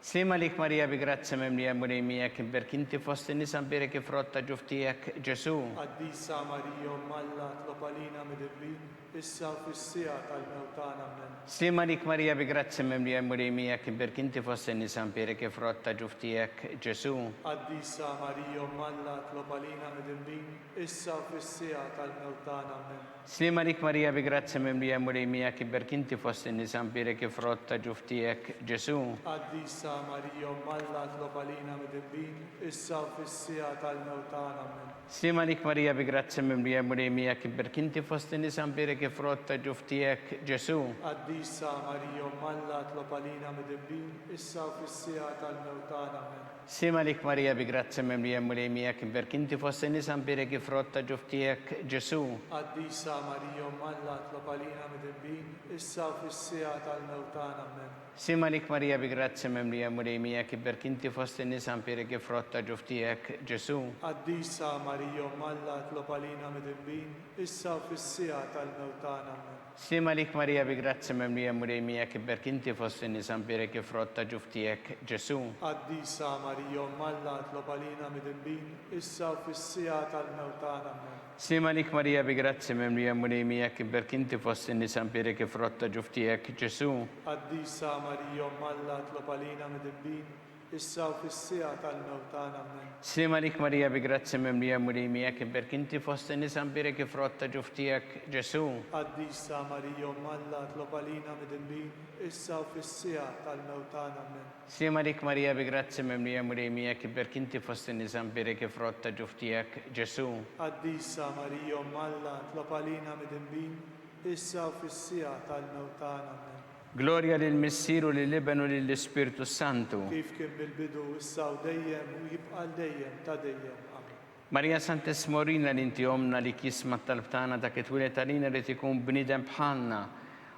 Sliem għalik Marija bi grazzja mimlija l-Mulej miegħek imbierk inti fost in-nisa mbierek il-frott ta' ġuf tiegħek Ġesù. Qaddisa Marija Omm Alla tlob għalina midinbin, issa u fis-siegħa tal-mewt tagħna. Ammen. Sliem għalik Marija bi grazzja mimlija l-Mulej miegħek imbierk inti fost in-nisa mbierek il-frott ta' ġuf tiegħek Ġesù. Qaddisa Marija Omm Alla tlob għalina midinbin, issa u fis-siegħa tal-mewt tagħna. Ammen. Sliem għalik Marija bi grazzja mimlija l-Mulej miegħek iberk inti fost in-nisa mbierek il-frott ta' ġuf tiegħek Ġesù. Qaddisa Marija Omm Alla tlob għalina midinbin, issa u fis-siegħa tal-mewt tagħna. Ammen. Sliem għalik Marija bi grazzja mimlija l-Mulej miegħek iberk inti fost in-nisa mbierek il-frott ta' ġuf tiegħek Ġesù. Qaddisa Marija Omm Alla tlob għalina midinbin, issa u fis-siegħa tal-mewt tagħna. Ammen. Sliem għalik Marija bi grazzja mimlija l-Mulej miegħek imbierk inti fost in-nisa mbierek il-frott ta' ġuf tiegħek Ġesù. Qaddisa Marija Omm Alla tlob għalina midinbin, issa u fis-siegħa tal-mewt tagħna. Ammen. Sliem għalik Marija bi grazzja mimlija l-Mulej miegħek imbierk inti fost in-nisa mbierek il-frott ta' ġuf tiegħek Ġesù. Qaddisa Marija Omm Alla tlob għalina midinbin, issa u fis-siegħa tal-mewt tagħna. Ammen. Sliem għalik Marija bi grazzja mimlija l-Mulej miegħek iberk inti fost in-nisa mbierek il-frott ta' ġuf tiegħek Ġesù. Qaddisa Marija Omm Alla tlob għalina midinbin, issa u fis-siegħa tal-mewt tagħna. Ammen. Sliem għalik Marija bi grazzja mimlija l-Mulej miegħek iberk inti fost in-nisa mbierek il-frott ta' ġuf tiegħek Ġesù. Qaddisa Marija Omm Alla tlob għalina midinbin, issa u fis-siegħa tal-mewt tagħna. Ammen. Sliem għalik Marija bi grazzja mimlija l-Mulej miegħek imbierk inti fost in-nisa mbierek il-frott ta' ġuf tiegħek Ġesù. Qaddisa Marija Omm Alla tlob għalina midinbin, issa u fis-siegħa tal-mewt tagħna. Ammen. Sliem għalik Marija bi grazzja mimlija l-Mulej miegħek imbierk inti fost in-nisa mbierek il-frott ta' ġuf tiegħek Ġesù. Qaddisa Marija Omm Alla tlob għalina midinbin, issa u fis-siegħa tal-mewt tagħna. Ammen. Glorja lill-Missier u lill-Iben u lill-Ispirtu s-Santu. Kif kien mill-bidu, issa u dejjem, u jibqa' għal dejjem ta' dejjem. Amen. Marija Santissima urina li inti Ommna li jisma' t-talb tagħna dak li twieled għalina ried ikun bniedem bħalna.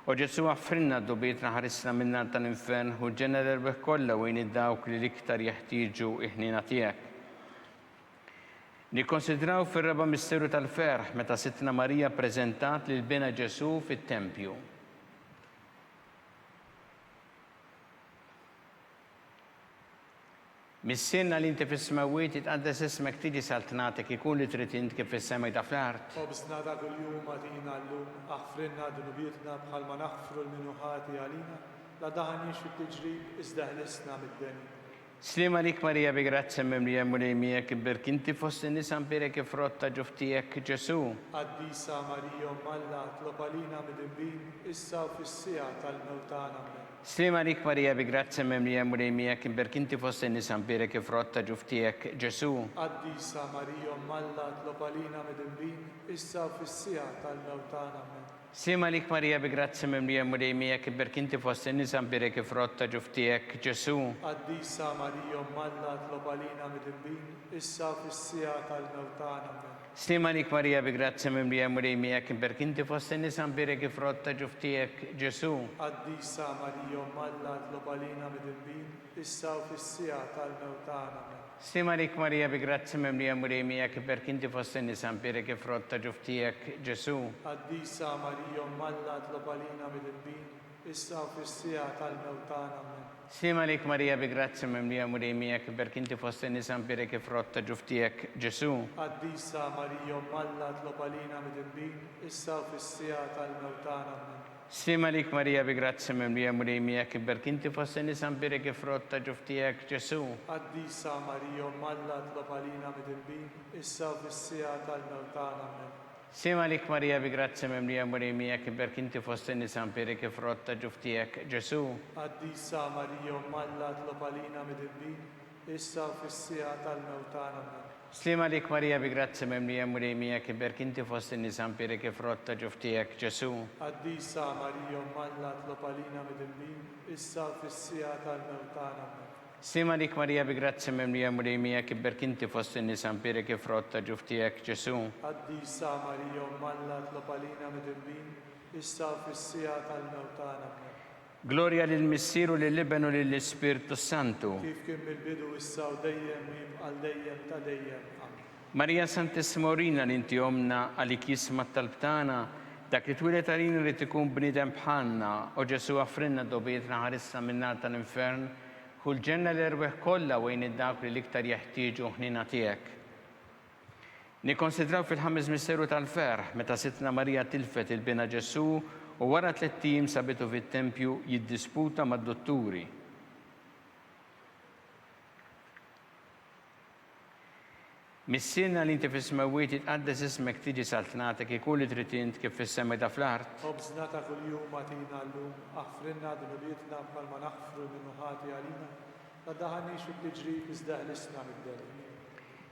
O Ġesù aħfrilna dnubietna ħarisna min-nar tal-infern ħu l-ġenna l-erwieħ kollha u għin dawk li l-iktar jeħtieġu l-ħniena tiegħek. Nikkonsidraw fir-raba' misteru tal-ferħ meta Sidtna Marija ppreżentat lil Binha Ġesù fit-tempju. Missierna li inti fis-smewwiet, jitqaddes ismek, tiġi saltnatek, ikun li trid int kif fis-sema jda fl-art. Ħobżna ta' kuljum agħtina llum, aħfrilna dnubietna bħalma naħfru 'l min hu ħati għalina, la daħalniex fit-tiġrib, iżda ħlisna mid-deni. Sliem għalik Marija bi grazzja mimlija l-Mulej miegħek imbierk inti fost in-nisa mbierek il-frott ta' ġuf tiegħek Ġesù. Qaddisa Marija Omm Alla tlob għalina midinbin issa u fis-siegħa tal-mewt tagħna Ammen. Sliem għalik Marija bi grazzja mimlija l-Mulej miegħek imbierk inti fost in-nisa mbierek il-frott ta' ġuf tiegħek Ġesù. Qaddisa Marija Omm Alla tlob għalina midinbin issa u fis-siegħa tal-mewt tagħna Ammen. Sliem għalik Marija bi grazzja mimlija l-Mulej miegħek imbierk inti fost in-nisa mbierek il-frott ta' ġuf tiegħek Ġesù. Qaddisa Marija Omm Alla tlob għalina midinbin, issa u fis-siegħa tal-mewt tagħna. Ammen. Sliem għalik Marija bi grazzja mimlija l-Mulej miegħek imbierk inti fost in-nisa mbierek il-frott ta' ġuf tiegħek Ġesù. Qaddisa Marija Omm Alla tlob għalina midinbin, issa u fis-siegħa tal-mewt tagħna. Ammen. Sliem għalik Marija bi grazzja mimlija l-Mulej miegħek iberk inti fost in-nisa mbierek il-frott ta' ġuf tiegħek Ġesù. Qaddisa Marija Omm Alla tlob għalina midinbin, issa u fis-siegħa tal-mewt tagħna. Ammen. Sliem għalik Marija bi grazzja mimlija l-Mulej miegħek iberk inti fost in-nisa mbierek il-frott ta' ġuf tiegħek Ġesù. Qaddisa Marija Omm Alla tlob għalina midinbin, issa u fis-siegħa tal-mewt tagħna. Ammen. Sliem għalik Marija bi grazzja mimlija Mulej miegħek iberk inti fost in-nisa mbierek il-frott ta' ġuf tiegħek Ġesù. Qaddisa Marija Omm Alla tlob għalina midinbin, issa u fis-siegħa tal-mewt tagħna. Ammen. Sliem għalik Marija bi grazzja mimlija Mulej miegħek iberk inti fost in-nisa mbierek il-frott ta' ġuf tiegħek Ġesù. Qaddisa Marija Omm Alla tlob għalina midinbin, issa u fis-siegħa tal-mewt tagħna. Ammen. Sliem għalik Marija bi grazzja mimlija Mulej miegħek iberk inti fost in-nisa mbierek il-frott ta' ġuf tiegħek Ġesù. Qaddisa Marija Omm Alla tlob għalina midinbin, issa u fis-siegħa tal-mewt tagħna. Ammen. Sliem għalik Marija bi grazzja mimlija Mulej miegħek iberk inti fost in-nisa mbierek il-frott ta' ġuf tiegħek Ġesù. Qaddisa Marija Omm Alla tlob għalina midinbin, issa u fis-siegħa tal-mewt tagħna. Ammen. Glorja lill-Missier u lill-Iben u lill-Ispirtu s-Santu. Kif kien mill-bidu, issa u dejjem, u jibqa' għal dejjem ta' dejjem. Amen. Marija Santissima urina li inti Ommna għalik jisma' t-talb tagħna. Dak li twieled għalina ried ikun bniedem bħalna, o Ġesù aħfrilna dnubietna ħarisna min-nar tal-infern, ħu l-ġenna l-erwieħ kollha u għin 'il dawk li l-iktar jeħtieġu l-ħniena tiegħek. Nikkonsidraw fil-ħames misteru tal-ferħ, meta Sidtna Marija tilfet 'il Binha Ġesù u wara tlett ijiem sabitu fit-tempju jiddisputa mad-dutturi. Missierna li inti fis-smewwiet jitqaddes ismek tiġi saltnatek ikun li trid int kif fis-sema ida fl-art. Ħobżna ta' kuljum agħtina llum, aħfrilna dnubietna bħalma naħfru 'l min hu ħati għalina, la ddaħħalniex fit-tiġrib iżda eħlisna mid-deni.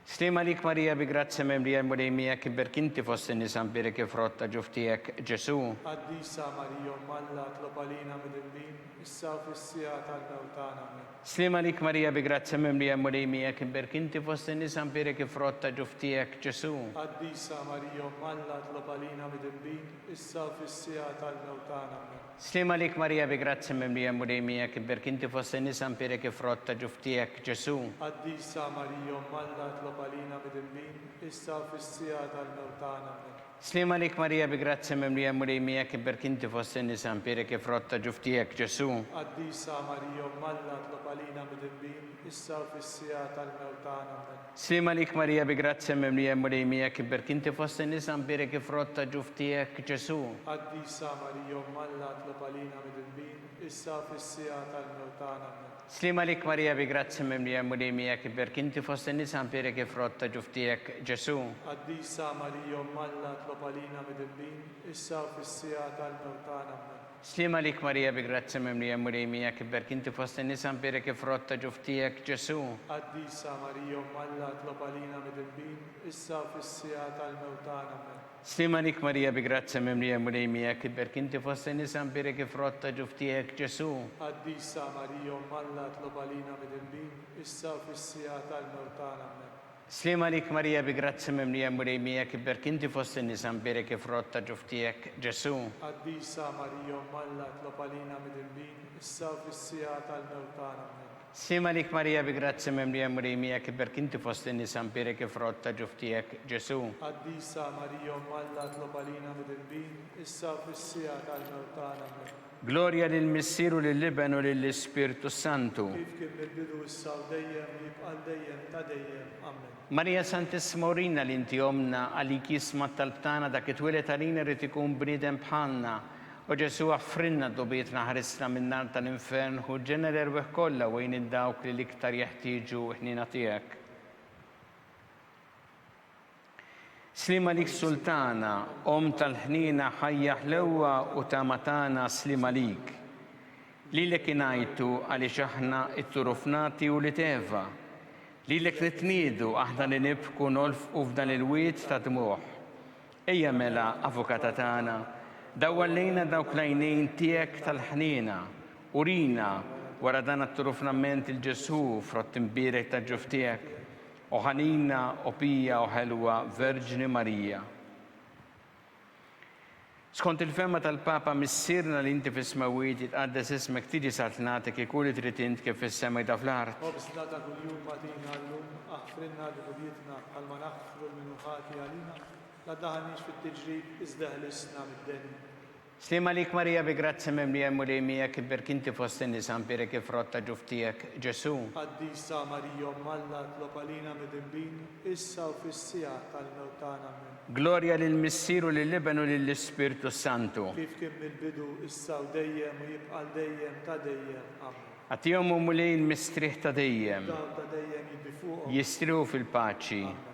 Sliem għalik Marija bi grazzja mimlija l-Mulej miegħek imbierk inti fost in-nisa mbierek il-frott ta' ġuf tiegħek Ġesù. Qaddisa Marija Omm Alla tlob għalina midinbin, issa u fis-siegħa tal-mewt tagħna. Ammen. Sliem għalik Marija bi grazzja mimlija l-Mulej miegħek imbierk inti fost in-nisa mbierek il-frott ta' ġuf tiegħek Ġesù. Qaddisa Marija Omm Alla tlob għalina midinbin, issa u fis-siegħa tal-mewt tagħna. Ammen. Sliem għalik Marija bi grazzja mimlija l-Mulej miegħek imbierk inti fost in-nisa mbierek il-frott ta' ġuf tiegħek Ġesù. Qaddisa Marija Omm Alla tlob għalina midinbin, issa u fis-siegħa tal-mewt tagħna. Ammen. Sliem għalik Marija bi grazzja mimlija l-Mulej miegħek imbierk inti fost in-nisa mbierek il-frott ta' ġuf tiegħek Ġesù. Qaddisa Marija Omm Alla tlob għalina midinbin, issa u fis-siegħa tal-mewt tagħna. Ammen. Sliem għalik Marija bi grazzja mimlija l-Mulej miegħek imbierk inti fost in-nisa mbierek il-frott ta' ġuf tiegħek Ġesù. Qaddisa Marija Omm Alla tlob għalina midinbin, issa u fis-siegħa tal-mewt tagħna. Ammen. Sliem għalik Marija bi grazzja mimlija l-Mulej miegħek imbierk inti fost in-nisa mbierek il-frott ta' ġuf tiegħek Ġesù. Qaddisa Marija Omm Alla tlob għalina midinbin, issa u fis-siegħa tal-mewt tagħna. Ammen. Sliem għalik Marija bi grazzja mimlija l-Mulej miegħek imbierk inti fost in-nisa mbierek il-frott ta' ġuf tiegħek Ġesù. Qaddisa Marija Omm Alla tlob għalina midinbin, issa u fis-siegħa tal-mewt tagħna. Ammen. Sliem għalik Marija bi grazzja mimlija l-Mulej miegħek iberk inti fost in-nisa mbierek il-frott ta' ġuf tiegħek Ġesù. Qaddisa Marija Omm Alla tlob għalina midinbin, issa u fis-siegħa tal-mewt tagħna. Ammen. Sliem għalik Marija bi grazzja mimlija l-Mulej miegħek iberk inti fost in-nisa mbierek il-frott ta' ġuf tiegħek Ġesù. Qaddisa Marija Omm Alla tlob għalina midinbin, issa u fis-siegħa tal-mewt tagħna. Ammen. Sliem għalik Marija bi grazzja mimlija l-Mulej miegħek iberk inti fost in-nisa mbierek il-frott ta' ġuf tiegħek Ġesù. Qaddisa Marija Omm Alla tlob għalina midinbin, issa u fis-siegħa tal-mewt tagħna. Ammen. Glorja lill-Missier u lill-Iben u lill-Ispirtu s-Santu. Kif kien mill-bidu issa u dejjem u jibqa' għal dejjem ta' dejjem. Ammen. Marija Santissima urina li inti Ommna, għalik jisma' t-talb tagħna dak li twieled għalina jrid ikun bniedem bħalna, O Ġesù aħfrilna dnubietna ħarisna min-nar tal-infern ħu l-ġenna l-erwieħ kollha u għin 'il dawk li l-iktar jeħtieġu l-ħniena tiegħek. Sliem għalik Sultana, Omm tal-ħniena ħajja ħlewwa u tama tagħna sliem għalik. Lilek ingħajtu għaliex aħna t-turufnati ulied Eva. Lilek nitniedu aħna li nibku nolfqu f'dan il-wied ta' dmugħ. Ejja mela, Avukata tagħna, dawwar lejna dawk l-għajnejn tiegħek tal-ħniena, urina, wara dan għat-turufnament 'il Ġesù, frott imbierek tal-ġuf tiegħek, o ħanina, o pija, o ħelwa Verġni Marija. Skont il-fehma tal-Papa, Missierna li inti fis-smewwiet, jitqaddes ismek, tiġi saltnatek, ikun li trid int kif fis-sema ida fl-art. Ħobżna ta' kuljum agħtina llum, aħfrilna dnubietna bħalma naħfru 'l min hu ħati għalina, La ddaħħalniex fit-tiġrib, iżda eħlisna mid-deni. Sliem għalik Marija bi grazzja mimlija l-Mulej miegħek ibbierk inti fost in-nisa mbierek il-frott ta' ġuf tiegħek Ġesù. Qaddisa Marija Omm Alla tlob għalina midinbin, issa u fis-siegħa tal-mewt tagħna. Ammen. Glorja lill-Missier u lill-Iben u lill-Ispirtu s-Santu. Kif kien mill-bidu, issa u dejjem u jibqa' għal dejjem ta' dejjem. Ammen. Agħtihom o Mulej il-mistrieħ ta' dejjem. Dawl ta' dejjem jiddi fuqhom. Jistrieħu fil-paċi. Ammen.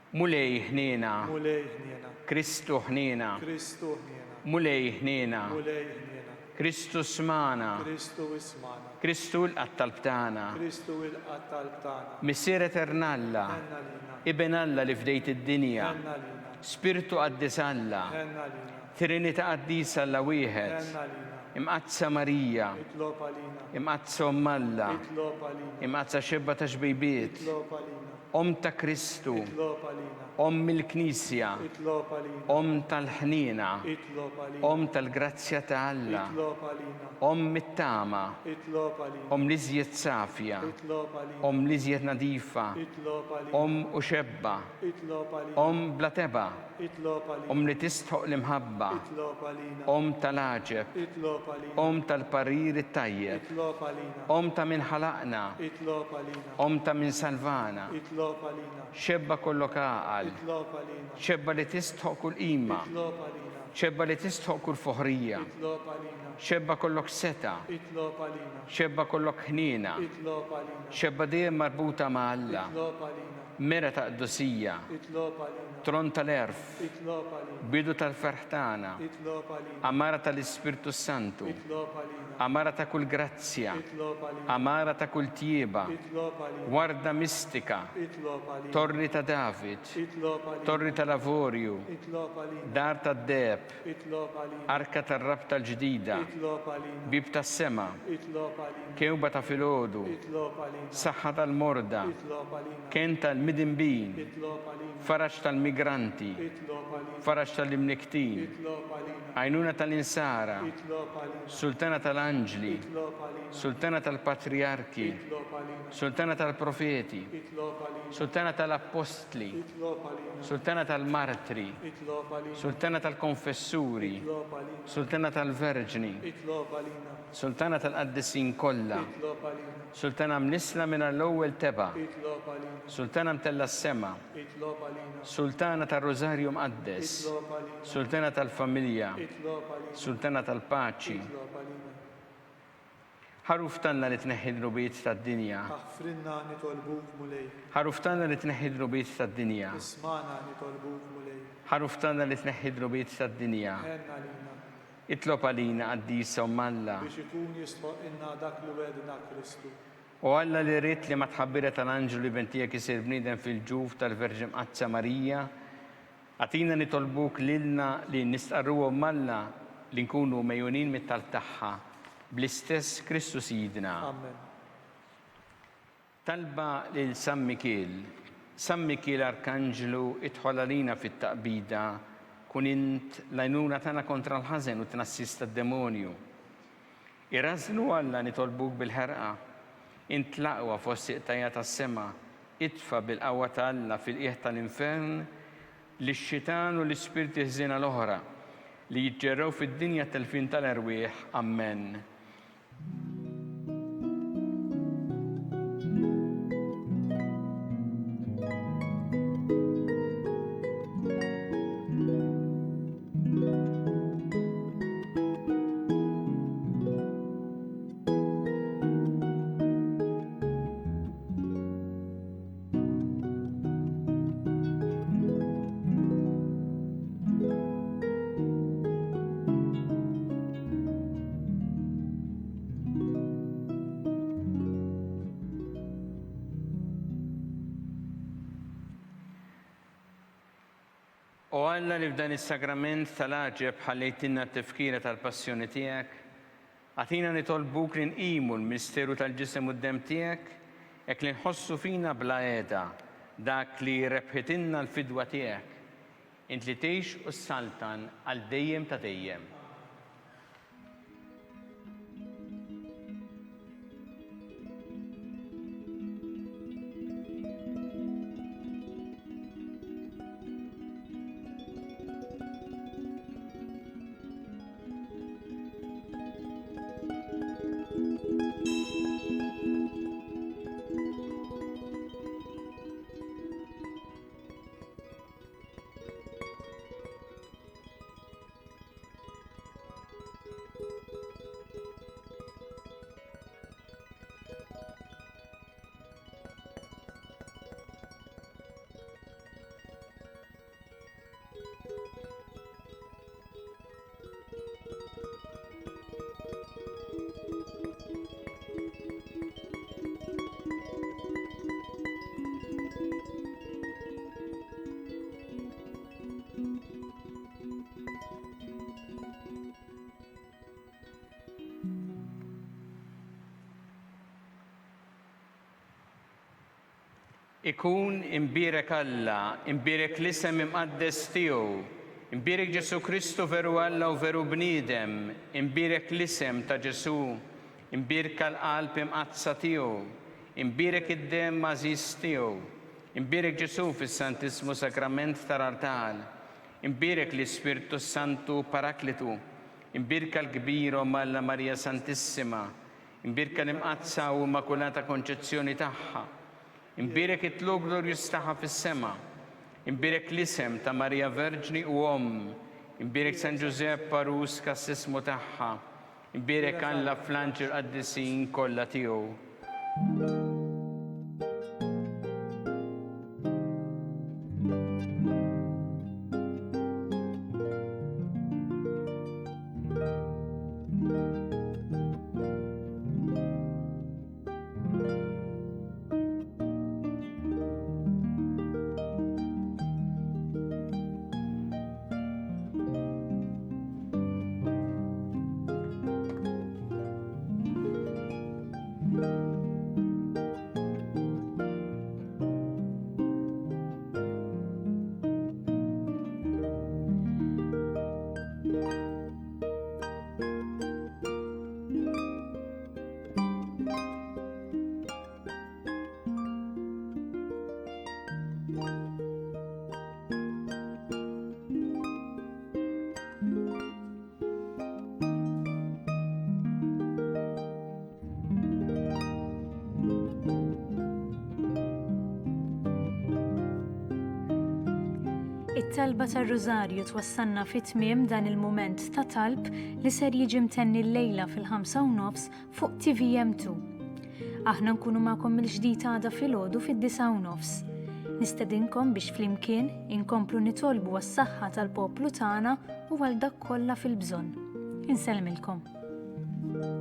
Mulej ħniena. Mulej ħniena. Kristu ħniena. Kristu ħniena. Mulej ħniena. Mulej ħniena. Kristu smagħna. Kristu ismagħna. Kristu ilqa' t-talb tagħna. Kristu ilqa' t-talb tagħna. Missier Etern Alla. Ħenn għalina. Iben Alla li fdejt id-dinja. Ħenn għalina. Spirtu Qaddis Alla. Ħenn għalina. Trinità Qaddisa Alla wieħed. Ħenn għalina. Imqaddsa Marija. Itlob għalina. Imqaddsa Omm Alla. Itlob għalina. Imqaddsa Xebba ta' Xbejbiet. Itlob għalina. Omm ta' Kristu. Itlob għalina. Omm il-Knisja. Itlob għalina. Omm tal-ħniena. Itlob għalina. Omm tal-grazzja ta' Alla. Itlob għalina. Omm it-tama. Itlob għalina. Omm l-iżjed safja. Itlob għalina. Omm l-iżjed nadifa. Itlob għalina. Omm u xebba. Itlob għalina. Omm bla tebgħa. Itlob għalina. Omm li tistħoqq l-imħabba. Itlob għalina. Omm tal-għaġeb. Itlob għalina. Omm tal-parir it-tajjeb. Itlob għalina. Omm ta' min ħalaqna. Itlob għalina. Omm ta' min salvana. Itlob għalina. Xebba kollok għaqal. Itlob għalina. Xebba li tistħoqq kull qima. Itlob għalina. Xebba li tistħoqq kull foħrija. Itlob għalina. Xebba kollok setgħa. Itlob għalina. Xebba kollok ħniena. Itlob għalina. Xebba dejjem marbuta ma' Alla. Itlob għalina. Mera ta' qdusija. Itlob għalina. Tron tal-għerf. Itlob għalina. Bidu tal-ferħ tagħna. Itlob għalina. Għamara tal-Ispirtu s-Santu. Itlob għalina. Għamara ta' kull grazzja. Itlob għalina. Għamara ta' kull tjieba. Itlob għalina. Warda mistika. Itlob għalina. Torri ta' David. Itlob għalina. Torri tal-avorju. Itlob għalina. Dar tad-deheb. Itlob għalina. Arka tar-Rabta l-Ġdida. Itlob għalina. Bieb tas-sema. Itlob għalina. Kewba ta' filgħodu. Itlob għalina. Saħħa tal-morda. Itlob għalina. Kenn tal-midinbin. Itlob għalina. Faraġ tal-migranti. Itlob għalina. Faraġ tal-imnikktin. Itlob għalina. Għajnuna tal-insara. Itlob għalina. Sultana tal-anġli. Itlob għalina. Sultana tal-patrijarki. Itlob għalina. Sultana tal-profeti. Itlob għalina. Sultana tal-appostli. Itlob għalina. Sultana tal-martri. Itlob għalina. Sultana tal-konfessuri. Itlob għalina. Sultana tal-verġni. Itlob għalina. Sultana tal-qaddisin kollha. Itlob għalina. Sultana mnissla mingħajr l-ewwel tebgħa. Itlob għalina. Sultana mtellgħa s-sema. Itlob għalina. Sultana tar-Rużarju Mqaddes. Itlob għalina. Sultana tal-familja. Itlob għalina. Sultana tal-paċi. Itlob għalina. Ħaruf t'Alla li tneħħi d-dnubiet tad-dinja. Aħfrilna nitolbuk, Mulej. Ħaruf t'Alla li tneħħi d-dnubiet tad-dinja. Ismagħna nitolbuk, Mulej. Ħaruf t'Alla li tneħħi d-dnubiet tad-dinja. Ħenn għalina. Itlob għalina, Qaddisa Omm Alla. Biex ikun jistħoqqilna dak li wegħdna Kristu. O Alla li ridt li mat-tħabbira tal-anġlu l-Iben tiegħek isir bniedem fil-ġuf tal-Verġni Mqaddsa Marija, Agħtina nitolbuk lilna li nistqarruhom m'Alla li nkunu megħjunin mit-talb tagħha, bl-istess Kristu Sidna. Amen. Talba lil San Mikiel. San Mikiel Arkanġlu, idħol għalina fit-taqbida, kun int l-għajnuna tagħna kontra l-ħażen u t-tnassis tad-demonju. Irażżnu Alla nitolbuk bil-ħerqa, int l-aqwa fost iqtajja tas-sema, itfa' bil-qawwa ta' Alla fil-qiegħ tal-infern lix-xitan u l-ispirti ħżiena l-oħra li jiġġerrew fid-dinja t-telfien tal-erwieħ. Ammen. O Alla li f'dan is-sagrament tal-għaġeb ħallejtilna t-tifkira tal-passjoni tiegħek, agħtina nitolbuk li nqimu l-misteru tal-ġisem u d-demm tiegħek hekk li nħossu fina bla heda dak li rebħitilna l-fidwa tiegħek, int li tgħix u ssaltan għal dejjem ta' dejjem. Ikun imbierek Alla, imbierek l-isem imqaddes tiegħu, imbierek Ġesù Kristu veru Alla u veru bniedem, imbierek l-isem ta' Ġesù, imbierka l-qalb imqaddsa tiegħu, imbierek id-demm għażiż tiegħu, imbierek Ġesù fis-Santissmu Sagrament tal-artal. Imbierek l-Ispirtu s-Santu Paraklitu. Imbierka l-kbira Omm Alla Marija Santissima. Imbierka l-Imqaddsa u Immakulata Konċezzjoni tagħha. Imbierek it-tlugħ glorjuż tagħha fis-sema. Imbierek l-isem ta' Marija Verġni u Omm. Imbierek San Ġużepp għarus kassismu tagħha. Imbierek Alla fl-anġli l-qaddisin kollha tiegħu. It-talba tar-Rużarju twassalna fi tmiem dan il-mument ta' talb li ser jiġi mtenni llejla fil-5 u nofs fuq TVM2. Aħna nkunu magħkom mill-ġdid għada filgħodu fid-disgħa u nofs. Nistedinkom biex flimkien inkomplu nitolbu għas-saħħa tal-poplu tagħna u għal dak kollha fil-bżonn. Insellmilkom.